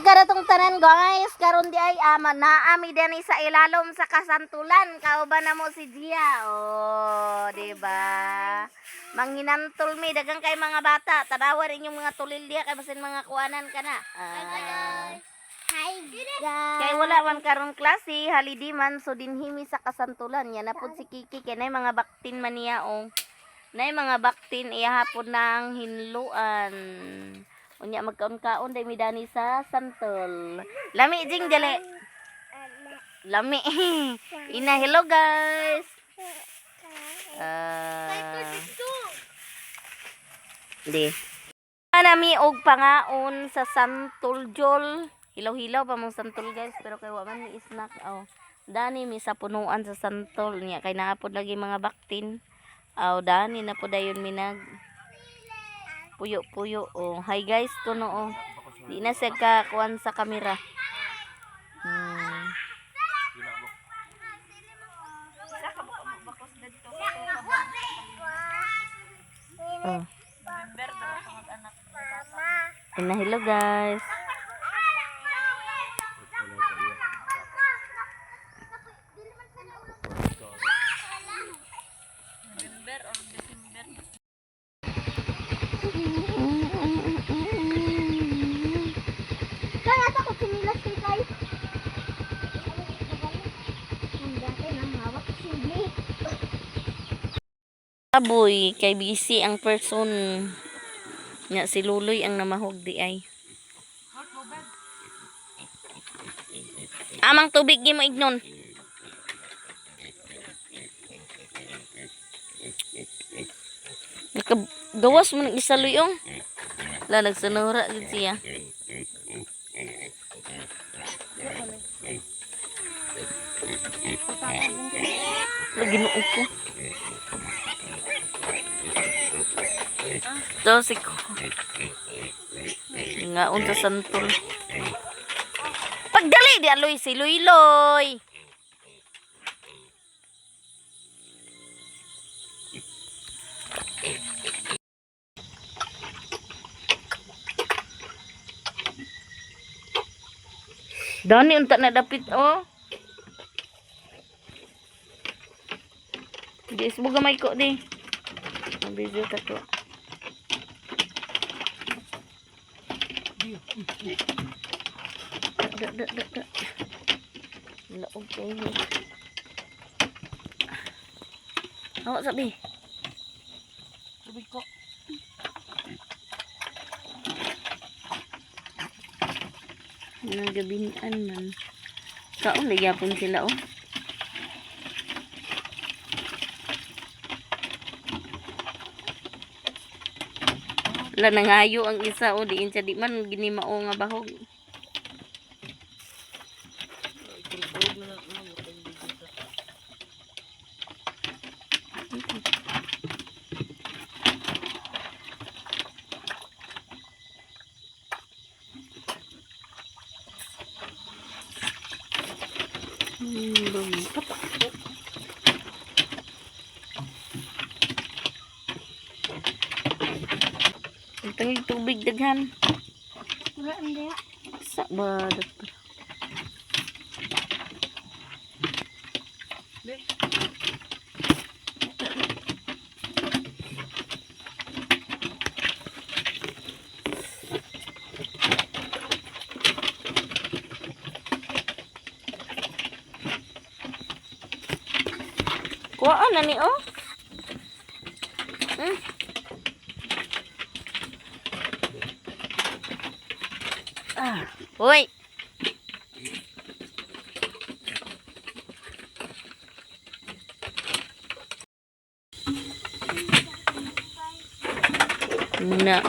Karatong tanan, guys, karon di ay ama naami dinhi sa ilalom sa kasantulan. Kauban na mo si Gia. Oh, di ba? Manghinantol mi, dagang kay mga bata. Tanawa rin yung mga tulil diya kay basin mga kuanan ka na. Ah. Hi guys. Kay wala man karon klase, holiday man, so dinhi mi sa kasantulan. Yan na pud si Kiki kay nay mga baktin man niya oh. Nay mga baktin iya hapon ng hinluan. Unya magkaon-kaon day mi dani sa santol. Lami jing dali. Lami. Ina, hello guys. Ah. Di. Nami og pangaon sa santol jol. Hilaw-hilaw pa mong santol, guys, pero kay wa man mi snack oh. Dani mi sa punuan sa santol niya kay naa pod lagi mga baktin. Aw, dani na pod dayon mi nag puyo-puyo oh. Hi guys kuno oh. Di na siya ka kuan sa kamera. Oh. Ina, hello guys. Kaya ata ko sinilas kay kay. Ang dati nang hawak sili. Aboy, kay busy ang person. Nya si Luloy ang namahog di ay. Amang tubig gi mo ignon. Nakagawas mo ng isa luyong. La nagsanura gid siya. La, Ginoo ko. Ito si ko. Ngaon sa santol. Pagdali di aloy si Luyloy. Dani unta na dapit oh. Di isbo gamay ko di. Ang busy ta ko. Da, da, da, da. Laog kayo. Hawa sabi. Tubig ko. Nagabinan man. Kaon nagyapon sila oh. Wala, nangayo ang isa oh, diin siya di man ginimao nga bahog. Ang tangig tubig daghan. Wala ang daya. Sa ba dat- Kuhaan na ni oh. Ah, uy. Na.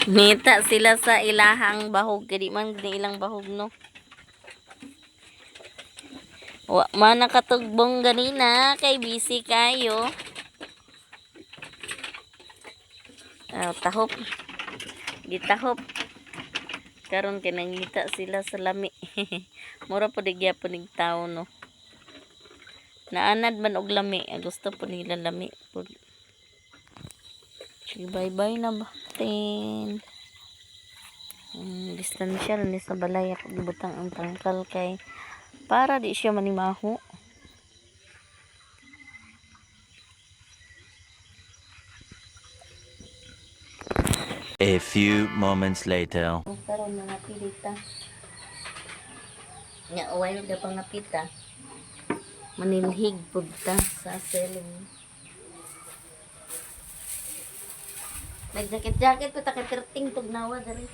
Ngita sila sa ilahang bahog kay di man gini ilang bahog no. Wa man nakatugbong ganina kay busy kayo. Ah, tahop. Gitahop. Karon kay nangita sila sa lami. Mura po di gyapon nig tawo no. Naanad man og lami. Ah, gusto po nila lami po. Sige, bye-bye na ba? Ten. Distansya ni sa balay ako gibutang ang tangkal kay para di siya manimaho. A few moments later. Karon mga pilita. Nya while da pangapita. Manilhig pud ta sa selling. Nag-jacket-jacket pa ta kay perting tugnawa dali.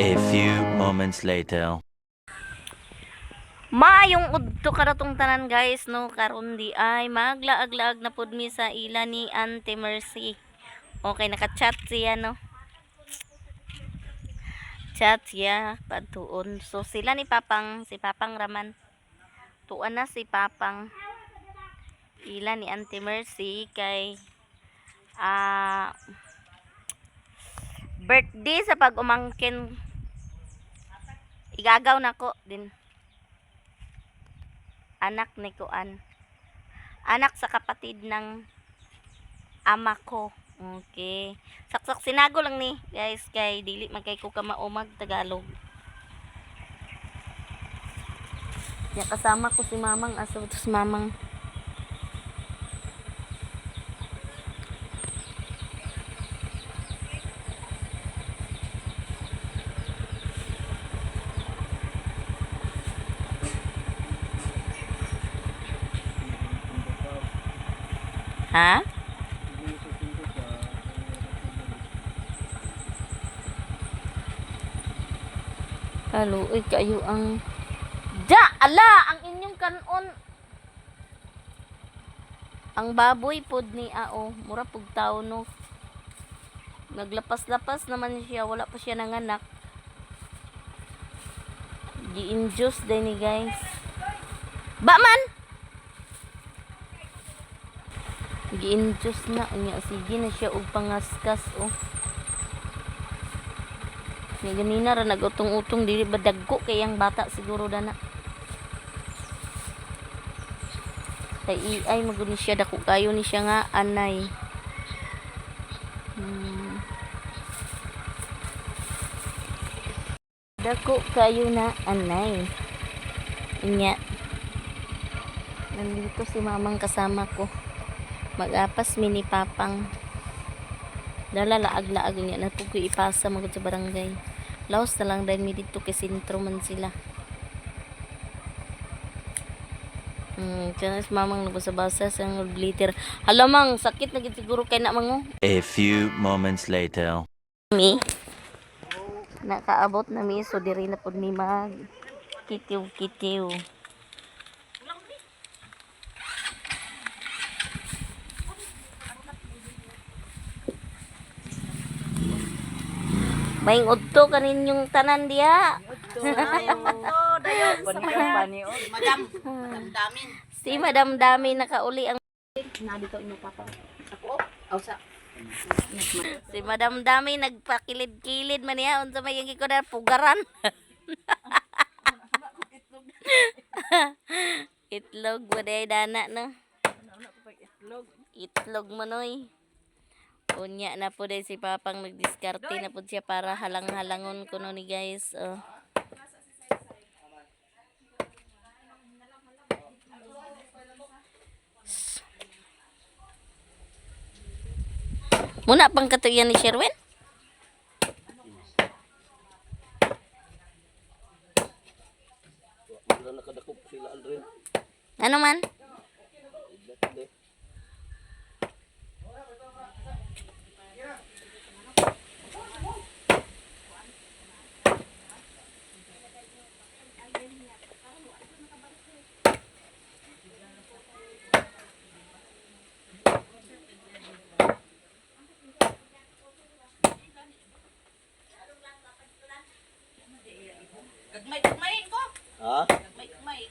A few moments later. Maayong udto karatong tanan, guys, no? Karon di ay maglaag-laag na pud mi sa ila ni Auntie Mercy. Okay, naka-chat siya, no? Chat siya padtuon. So sila ni Papang, si Papang Raman. Tuan na si Papang. Ila ni Auntie Mercy kay birthday sa pag-umangkin. Igagaw na ko din anak ni Kuan. Anak sa kapatid ng ama ko. Okay. Saksak sinago lang ni, guys, kay dili man kay ko kamaumag Tagalog. Ya kasama ko si Mamang, asa to si Mamang? Ha? Kaluoy kayo ang Ja, ala ang inyong kanon. Ang baboy pod ni ao, mura pug tawo, no. Naglapas-lapas naman siya, wala pa siya nanganak. Gi-induce din ni, guys. Ba man! Gi-induce na unya, sige na siya og pangaskas oh. Ni ganina ra nagutong-utong, dili ba dagko kay ang bata siguro dana. Kay ay magud ni siya, dako kayo ni siya nga anay. Dako kayo na anay. Inya. Nandito si mamang kasama ko. Mag-apas mini papang. Dala laag-laag niya na po ko ipasa magud sa barangay. Laos na lang dahil mi dito kay sentro man sila. Kaya si mamang nabasa-basa sa glitter. Hala mang, sakit na gid siguro kay na mango. A few moments later. Mi. Nakaabot na mi, so diri na pud mi mag kitiw-kitiw. Maing udto kaninyong tanan diha. Madam, madamdamin. Si Madam Dami nakauli ang Na dito imo papa. Ako oh. Aw sa. Si Madam Dami nagpakilid-kilid man niya unsa may ko na pugaran. Itlog mo day dana no. Itlog mo noy. Unya na po day si Papang nagdiskarte na po siya para halang-halangon kuno ni guys. Oh. Muna pang katuyan ni Sherwin? Ano man? Gagmay-gagmay ko. Ha? Gagmay-gagmay.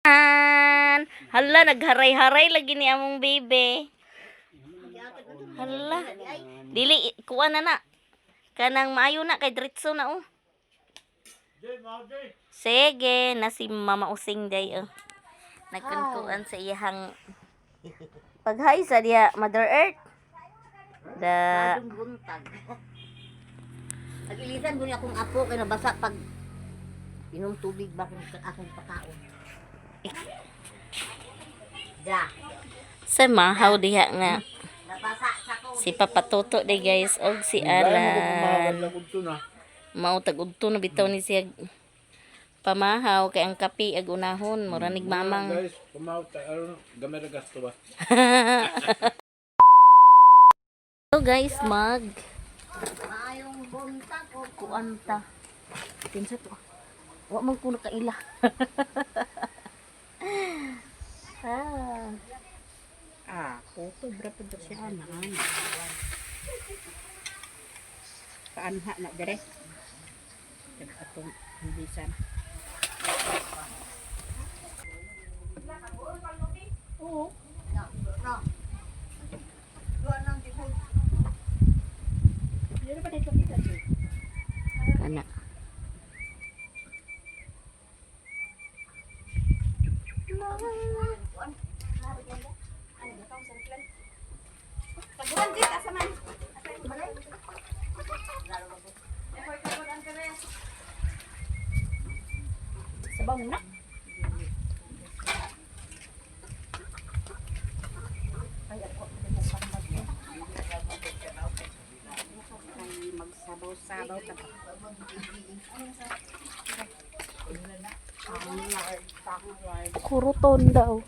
An, hala nagharay-haray lagi ni among baby. Hala. Dili kuha na na. Kanang maayo na kay diretso na oh. Sige, na si Mama Using day oh. Nagkunkuan sa iyahang paghay sa diya Mother Earth. Da Adong buntag. Pag-ilisan ko niya akong apo kay nabasa pag inom tubig ba kung akong pakaon. Da. Sa mahaw diha nga Nabasa sa ko. si Papatuto day guys og si Alan. Mao tag udto na bitaw ni siya pamahaw kay ang kape ag unahon mura nig mamang. Guys, pamahaw tayo. Ano, gamay na gasto ba? So guys, mag Maayong buntag o kuanta. Kinsa to? Wa man ko nakaila. Ah. Ah, puto bra pud siya ana. Paanha na dire. Atong bisan. Ana. Sabaw na. Ay, magsabaw-sabaw ka pa. Kuruton daw.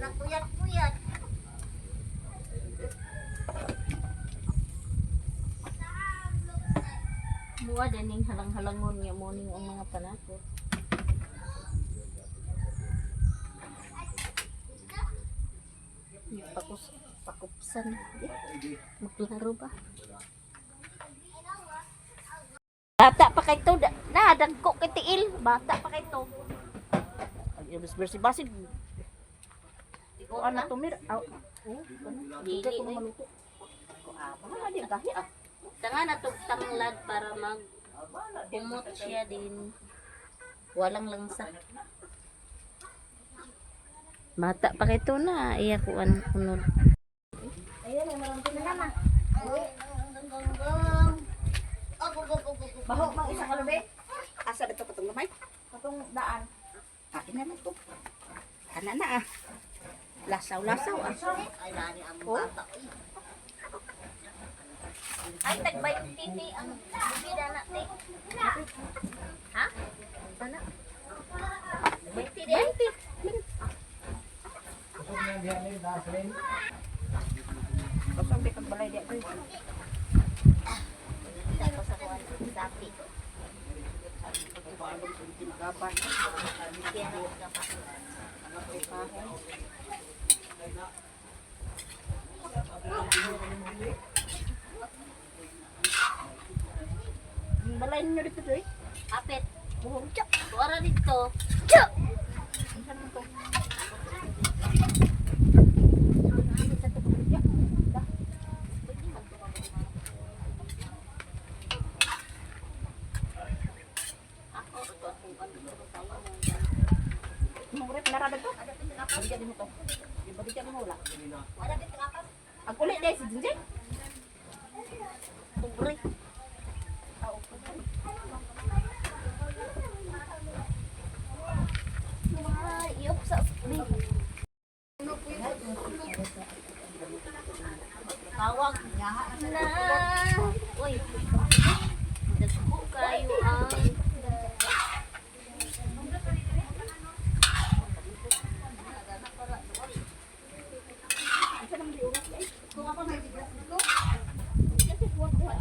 Nakuyat-kuyat. Muwa dining halang-halangon nga morning ang mga panakot. Yung pakus, pakupsan. Eh, maglaro ba? Bata pa kay to. Na, dagko kay tiil. Bata pa kay to. Ay, bersi basig. O ana tumir. Aw. Oh, Dili, ko eh. maluto. Ah, di gahi ah. Tanga na to tanglad para mag humot siya din. Walang langsa. Mata pa kay to na. Iya kuan kunod. Ayun, may maraming na naman. Baho mang isa ka lubi. Asa dito patong gamay? Katong daan. Ah, ina na to. Ana na ah. Lasaw-lasaw ah. Ay, nani ang Oh. bata. Ay, tagbay titi ang bibida na te. Ha? Sana? 20 di ay. Kosong di kang balay di ako. Kita ko sa kuan sapi. Gaban. Kaya na ka pa. Ang balay ninyo dito doy. Apit. Buhong tsak. Tuara dito. Unsa man to? Ako ito akong ano sa sawa. Mong rep nara dito. Baligyan din mo to. Baligyan mo wala. Ang uli dai si Jinjin. Pobre. Ay, iyok sa Tawag na. Uy. Dagko kayo ang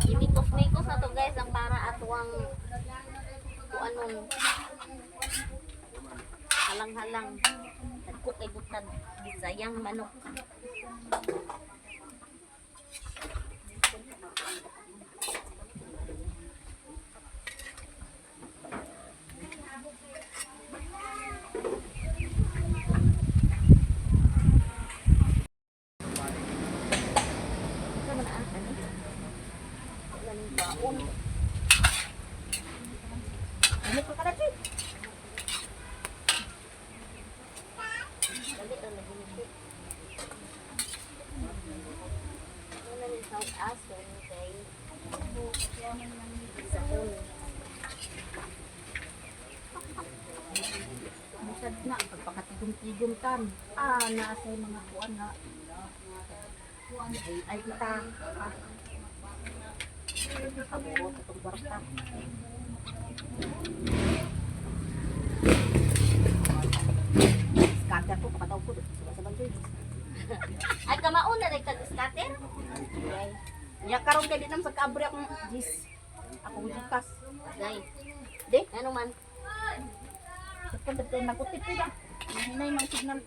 Imikos-mikos na to guys ang para atuang kuanon halang-halang dagko kay butad bisayang manok. Ano man ang ani? Baon. Ano ka kada Jin? Dali ra lagi nito. Ano na ni sa aso ni kay sa ulo. Musad na pagpakatigom-tigom tan. Ah, naa sa mga kuan na. Kuan ay ay kita. Ah. Abot atong kwarta. Scatter ko pakataw ko. Sa banjoy. Ay kamaon na rin kag scatter. Nya karon kay di nam sa kaabre akong gis. Akong gikas. Gay. Di? Ano man? Kapag dito nagutip ko ba? Hinay mang signal.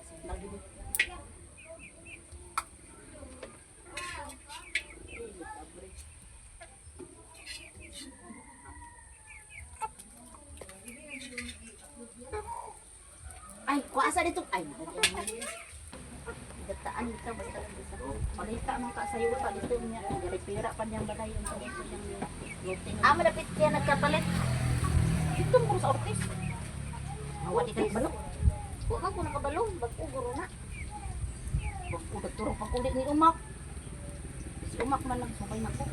Signal dito. Ay, kuasa dito. Ay, Gataan dito basta bisa. Palita man ka sa iyo pa dito niya. Repira pa niyang balay ang sa dito niyang luting. Ah, malapit kaya nagkapalit. Dito mo sa Ortiz. Awa di ka balok. Wa man ko nakabalo, bag-o guro na. Pag turong pag ulit ni Umak. Si Umak man nagsabay nako.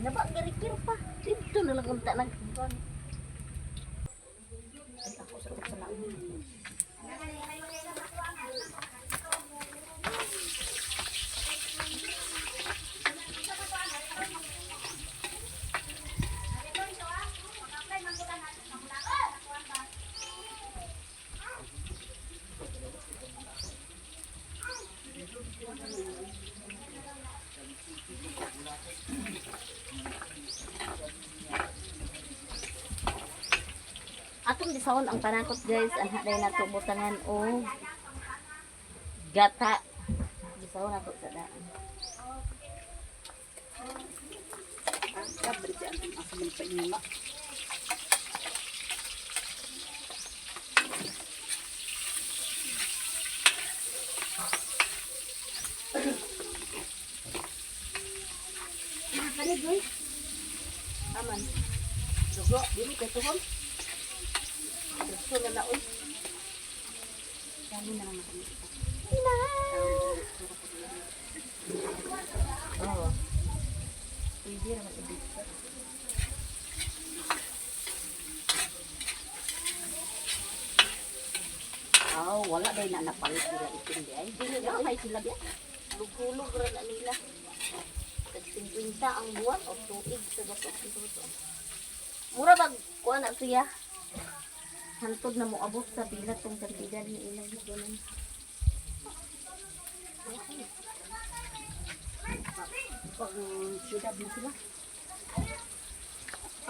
Naba garikir pa. Dito na lang unta nag Ay, ako sa sa laon. Atong gisahon ang panakot, guys. Ang haday nato butangan o gata. Gisahon nato sa daan. Dapat siya ang asa man pa inyo. Aman. Dugo, dili kay tuhon. Gusto na na oy. Dami na naman kami. Oo. Pwede raman ibig. Oh, wala day na napalit sila itim di ay. Dili na ay sila biya. Lugulog ra na nila. Tag 50 ang buwan o tuig sa gatok ito. Mura bag kuha na siya. Hantod na moabot sa pila tong kantidad ni ilang ganun. Pag syudad na sila.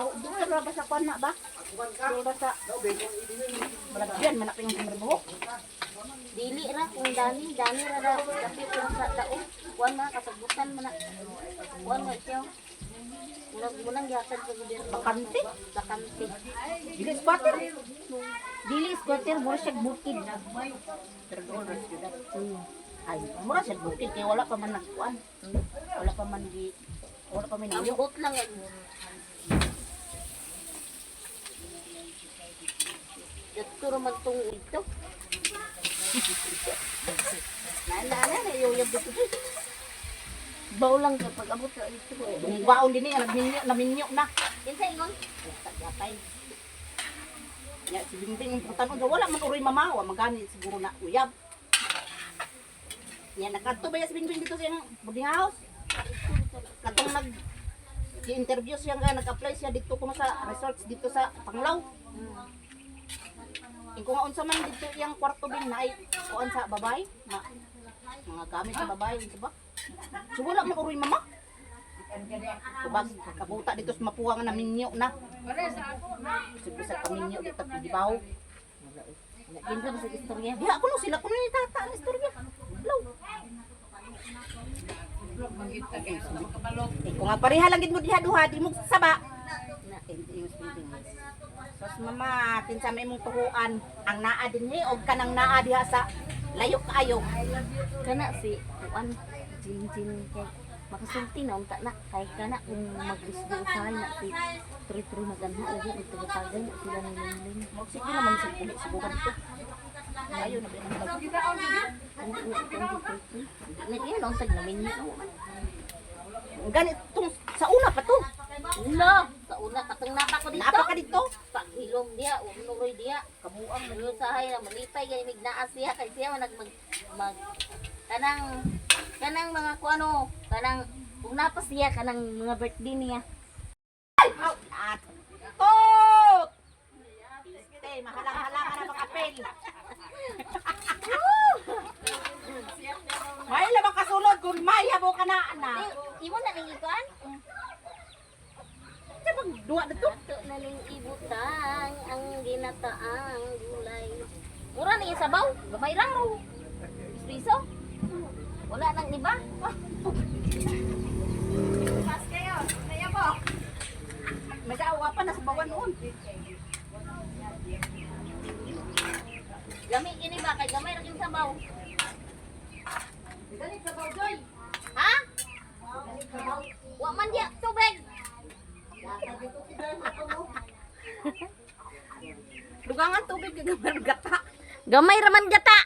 Aw, doon ra ba sa kwan na ba? Doon ba sa Malagyan man na yung buhok. Dili ra kung dani, dani ra ra dapit kung sa daog. Kuan na kasagbutan man na. Kuan na siya. Munang munang gihatag sa gobyerno. Bakante? Bakante. Dili squatter. Dili squatter mura siya bukid. Pero doon ra syudad. Ay, mura siya bukid kay wala pa man nagkuan. Wala pa man di wala pa man niyo. Ambot lang ang Dito raman tong ito. Na na na yung dito. Baw lang kapag abot sa ito. Yung baon din eh, nagminyo, naminyo na. Kinsa ingon? Tagapay. Ya, si Bingbing, ang tanong wala man uroy mama, wa magani siguro na uyab. Ya, nakadto ba ya si Bingbing dito sa iyang boarding house? Katong nag i-interview siya nga nag-apply siya dito kuno sa resorts dito sa Panglao. Ingko nga unsa man dito iyang kwarto bin na ay kuan sa babay, ma, mga gamit sa babay, unsa ba? So wala man uroy mama. Tubag kabuta dito sa mapuha nga naminyo na. Sige sa kaminyo dito gibaw. Kinsa ba sa istorya? Diha kuno sila kuno ni tata ang istorya. Law. Eh, kung nga pareha lang gid mo diha duha di mo saba. Sos mama, kinsa may imong tuhuan ang naa dinhi og kanang naa diha sa layo kaayo. Kana si kuan Jin Jin kay makasulti na unta na kay kana kung magrisgo usahay na si Tri Tri maganha lagi ang tagapagay na sila ni Linlin. Magsige naman sa puli siguro dito. Ayo na ba ang Nagyan ang tag namin niya. Ganit tong sa una pa to. Lo, sa una katong napa ko dito. Naa pa ka dito. Paghilom diya, unuroy diya. Kabuang man. Usahay na malipay gani mig naa siya kay siya man nag mag, mag kanang kanang mga kuano, kanang kung napa siya kanang mga birthday niya. At tot. Este, mahalang-halangan na makapel. May labang kasulod kung may habo ka na na. Di, imo na ning ikuan? Sa pag duwa dito. Ato na ning ibutang ang ginataang gulay. Mura ni sabaw, gamay ra ro. Piso. Wala nang iba. May kaawa pa nasa bawan noon. Gami kini ba kay gamay ra king sabaw. Ha? Wa man diya tubig. Dugangan tubig gagamay gata. Gamay ra man gata.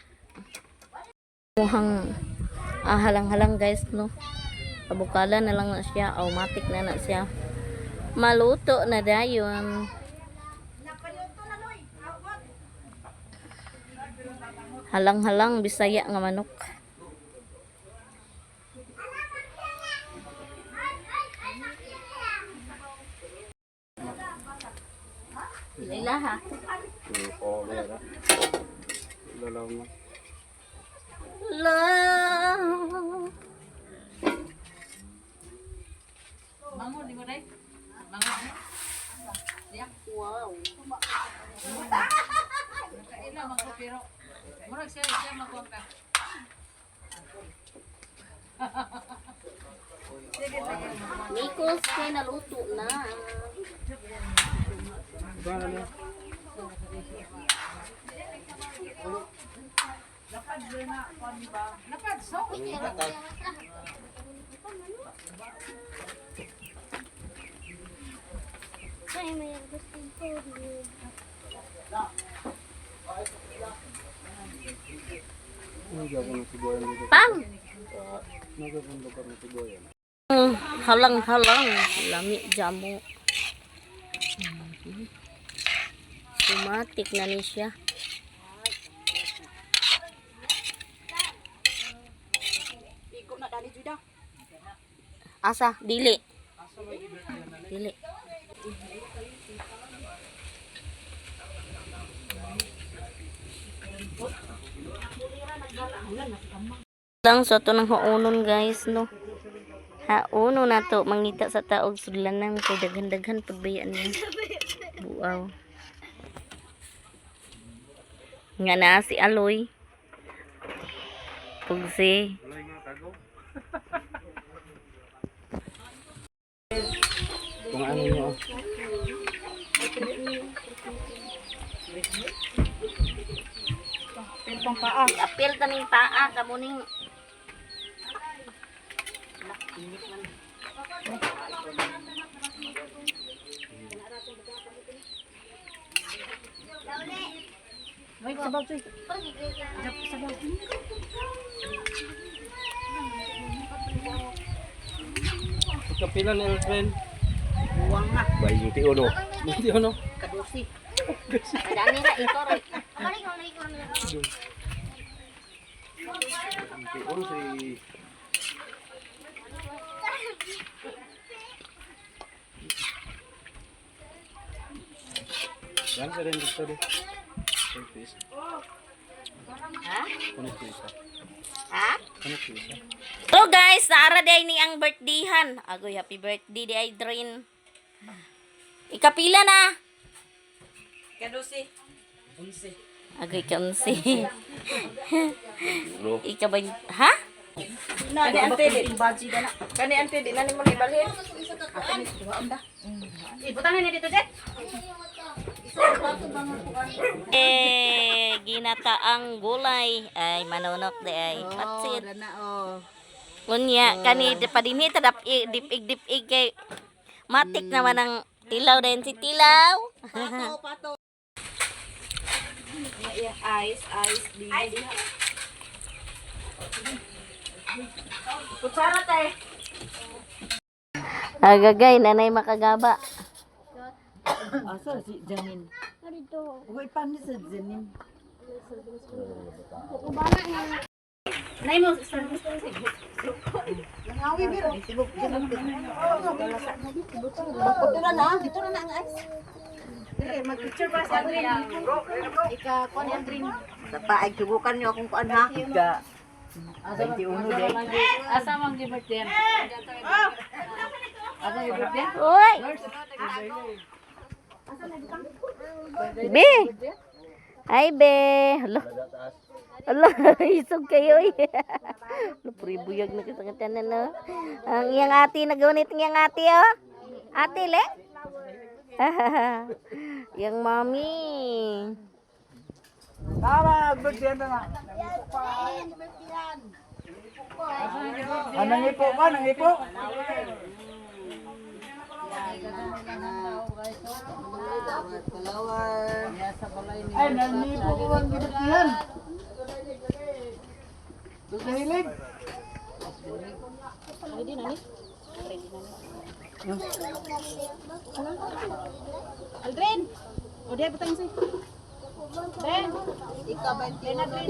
Muhang halang-halang guys no. Pabukala na lang na siya, automatic na na siya. Maluto na dayon. Halang-halang Bisaya nga manok. Ila ha. Love. Wow. Mikos kay naluto na. Ay, may gusto ko. Pang! Halang-halang. Lami jamo. Sumatik na ni siya. Igo na dali juda. Asa? Dili. Dili. Lang sa to ng haunon guys no. Hauno na to mangita sa taog sudlanan kay daghan-daghan pagbayaan niya. Buaw. Nga na si Aloy. Pugsi. Kung ano nyo. Pang paa. Apil taning paa kamo ning Wait, sabaw joy. Kapila ni Elfren. Buwang na. 21. 21. Kadusi. Dani ra ito ra. 21 si... Yan sa rin dito di. Ha? Kunit ko isa. Ha? Kunit ko isa. So guys, naara day ni ang birthdayhan. Agoy, happy birthday di ay Drin. Ikapila na. Kadusi. Agoy kaunsi. Ikabay ha? Kani ante di baji na. Kani ante di na nimo ibalhin. Ibutangan ni dito, Jet. Eh, ginataang gulay. Ay, manunok di ay. Patsit. na oh. Unya, kani padinhi ta dap dipig dipig kay matik naman ang tilaw din si tilaw. Pato, pato. Ice, ice, di. Kutsara te. Agagay, nanay makagaba. Asa si Janin? Dito. Uy, paano sa Janin? Nay mo, Dito na, dito na ang ice. mag-picture pa sa Aldrin. Ika, kuan Aldrin. Sapa ay subukan niyo akong kuan ha. Ika. 21 day. Asa mang gi-birthday? Asa gi-birthday? Uy! Be! Ay, be! Hala. Hala, isog kayo eh. Hala, puri buyag na kasi ang tanan, no? Ang iyang ate, nagawanit ang iyang ate, oh. Ate, le? Yang mami. Tama! Birthday na na. Ah, nangipo ba? Nangipo? Ay, nangipo ko ang gibatihan. Doon sa hilig. Aldrin. O di butang si. Aldrin. Ika 21 day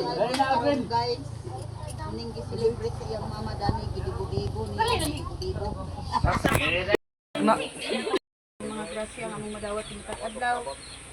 guys. Ning gi-celebrate sa iyang mama dani gidigo-digo ni gidigo-digo. Mga grasya nga among madawat ng adlaw.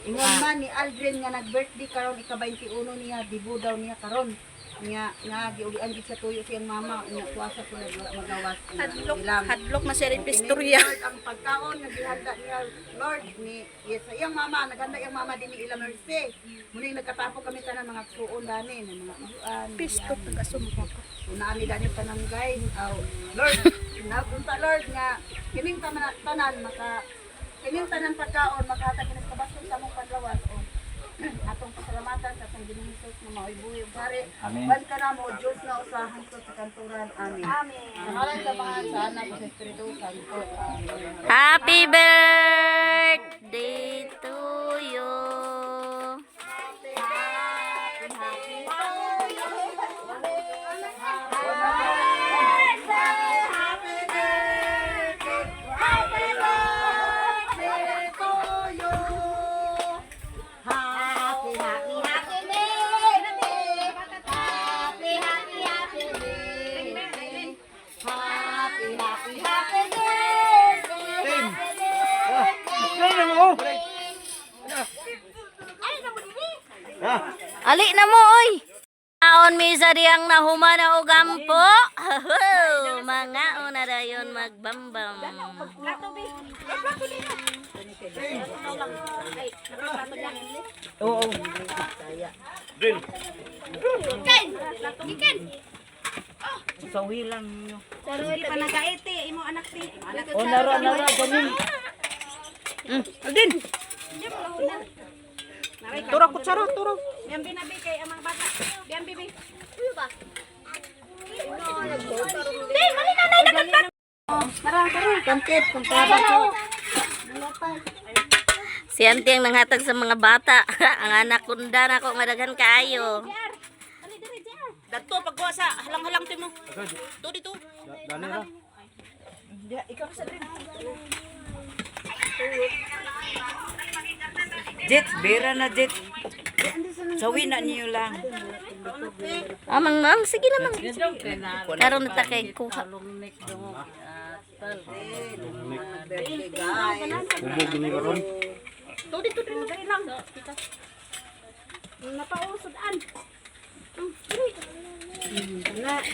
Ingon man ni Aldrin nga nag-birthday karon ika 21 niya, dibo daw niya karon. Nga nga giulian gid sa tuyo siyang mama nya kuwasa ko wala magawas. Hadlok, Ilang. hadlok na siya rin Kini, pistorya. Lord, ang pagkaon nga gihanda niya Lord ni yes, sa iyang mama naghanda iyang mama dinhi ila Mercy. Muni nagkatapok kami tanan mga suon dani ng mga uan. Pistot nagasumpa ko. Una ami dani tanan guys. Aw, Lord, napunta Lord nga kining tanan, tanan maka kining tanan pagkaon makahatag kini sa kabaston sa among paglawas o atong pasalamatan sa atong Ginoong Hesus nga maoy buhi ug hari. Amen. Ban ka namo Dios na usa hangtod sa kanturan. Amen. Amen. Sa ngalan sa Amahan, sa Anak, ug sa Espiritu Santo. Amen. Happy birthday to you. Happy, happy, happy birthday. Happy, happy, happy birthday. Happy, happy, happy birthday. Happy birthday. Ali na mo oy. Aon mi sa diyang nahumana og ampo. Mga una dayon magbambam. Sawi lang ninyo. Hindi pa nagaiti, imo anak ti. O nara nara ganin. Aldin. Turo kutsara, turo. Biang binabi kay ang mga bata. Biang bibi. Di, mali na nay nakatpat. Tara, tara. Kantit, kung para. Si auntie ang nanghatag sa mga bata. Ang anak kunda na ko madaghan kaayo. Dadto pagkuha sa halang-halang ti mo. To dito. Dali ra. Jet, bera na jet. Sawi na niyo lang. Amang ma'am, sige naman. Karon na ta kay kuha. Ubog gini karon. To dito dito dali lang. Napausod an.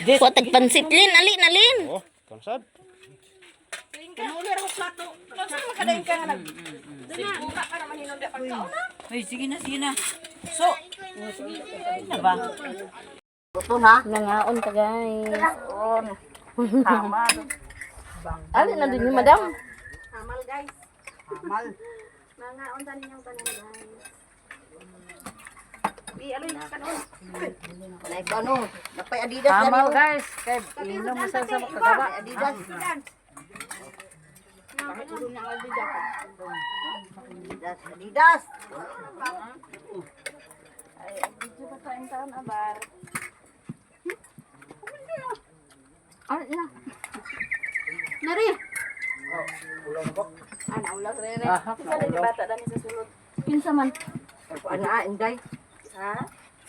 Kuha tag pansit lin, ali na lin. Oh, kansad. Kanuli ra ko plato. Unsa man kadayon ka nga nag. Buka ka naman hinunda pagkaon na. Ay, sige na, sige na. So, sige na ba? Nangaon ka guys. Ali na din ni madam. Hamal guys. Hamal. Mga unsa ninyong tanan guys. Bi aloy kanon. Nay ano, napay Adidas na Tama guys, kay inom mo sa makagawa. Adidas. Adidas, Adidas. Ay, na. Nari. Aha, Bata dani sa sulod. Kinsa man. Ano ah, Inday? Ha?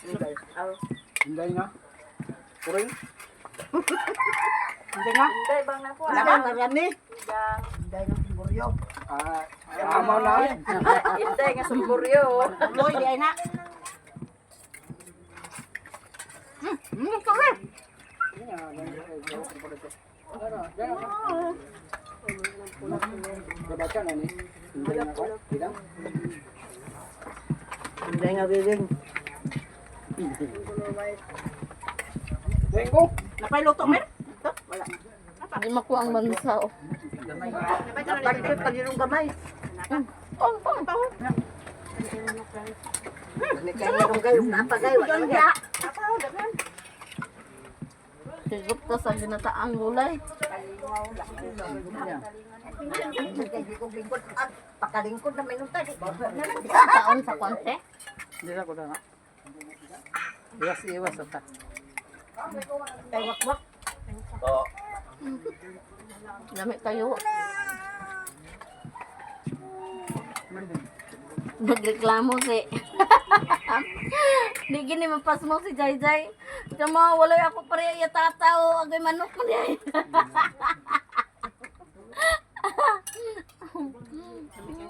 Inday. Hinday na. Kuring. Inday nga. Inday bang nako. Wala ba marami? Inday ng buryo. Ah, amaw na. Inday nga sumburyo. Tuloy di ay na. Babaca na ni. Hinday na ko. Bilang. Inday nga bibing. Dengo. Napay luto mer? Ito, wala. Di makuha ang bansa oh. Napansit pag gamay. Dami kayo nung gayo, napagay, wala na. Sigop ta sa ginataang gulay. Lingkod, ah, pakalingkod na minuta. Di. Taon sa konti. Hindi sa ko na. Iwas iwas ta. Kay wakwak. Lami tayo. Nagreklamo si. Di gini mapasmo si Jai Jai. Tama walay ako pare iya tataw agoy manok mo diay.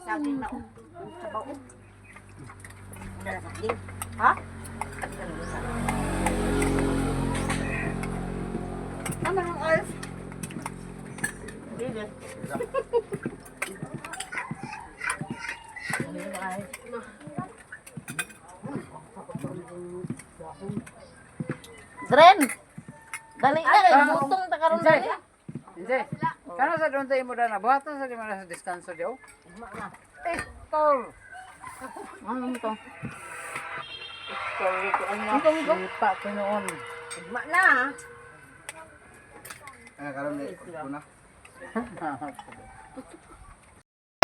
Saging na oh. Sabaw oh. Dala sa akin. Ha? Dala sa akin. Ano ang ice? Dren. Dali na kay butong ta karon dali. Hindi. Kano sa doon tayo mo na buhatan sa di man na sa diskanso diyo? Eh, tol. Ano to? Tol ko ano. Sipa ko noon. Ugma na ha. Ay, karon ni kuna.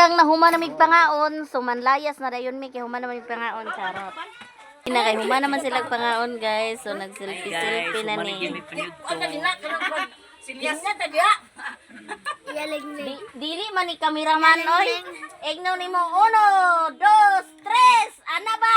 Ang nahuma na mig pangaon, so manlayas na dayon mi kay human na mig pangaon, charot. Ina kay human naman sila pangaon, guys. So nag-selfie selfie na ni. Silyas na ta diya. Di, dili man ni cameraman oy. Ignaw nimo uno, dos, tres. Ana ba?